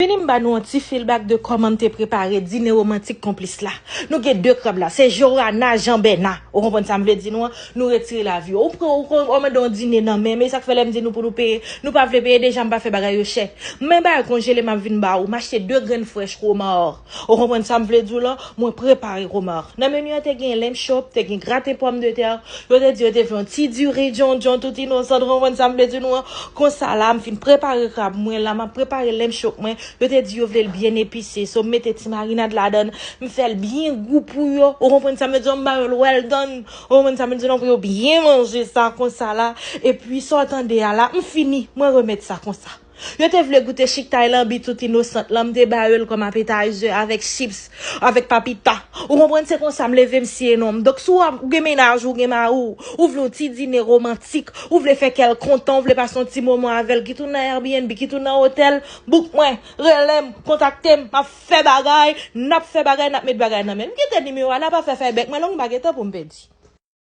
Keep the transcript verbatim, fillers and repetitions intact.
Vini m ba nou yon ti feedback de kòman m te prepare dine romantik konplis la. Nou gen de krab la, se Johanna, Jean Bernard. Ou konprann sa m vle di nou an? Nou retire lavi yo. Ou pran, ou kòmande yon dine nan men, men sa k fè lè m di nou pou nou peye, nou pa vle peye, deja m pa fè bagay yo chè. Men bagay konjele m ap vin ba ou, m achte de grenn frèch womar. Ou konprann sa m vle di w lan? Mwen prepare womar. Nan meni an te gen lamb chop, te gen graten pòmdetè, yo te di yo te vle yon ti diri djondjon tout inosan, ou konprann sa m vle di nou an? Konsa la, m fin prepare krab mwen la, m ap prepare lamb chop mwen. Yo te di yo vle l byen epise, so m mete ti marinad ladan l, m fè l byen gou pou yo. Ou konprann sa m vle di w? M ba yo l well done. Ou konprann sa m vle di w? Non, pou yo byen manje sa konsa la. Epi sa w tande a la, m fini, mwen remèt sa konsa. Yo te vle goute chiktay lanbi tout inosant lan, m te ba yo l kòm appetizer avèk chips, avèk papita. Ou konprann, se konsa m leve m siye non m. Donk si w ap, ou gen mennaj ou, ou gen mari w, ou vle yon ti dine romantik, ou vle fè kè l kontan, ou vle pase yon ti moman avè l, kit ou nan Airbnb, kit ou nan otèl, book mwen, rele m, kontakte m, m ap fè bagay, n ap fè bagay, n ap met bagay nan men. M kite nimewo a, n ap afè fè bèk mwen long, m pa gen tan pou m pèdi.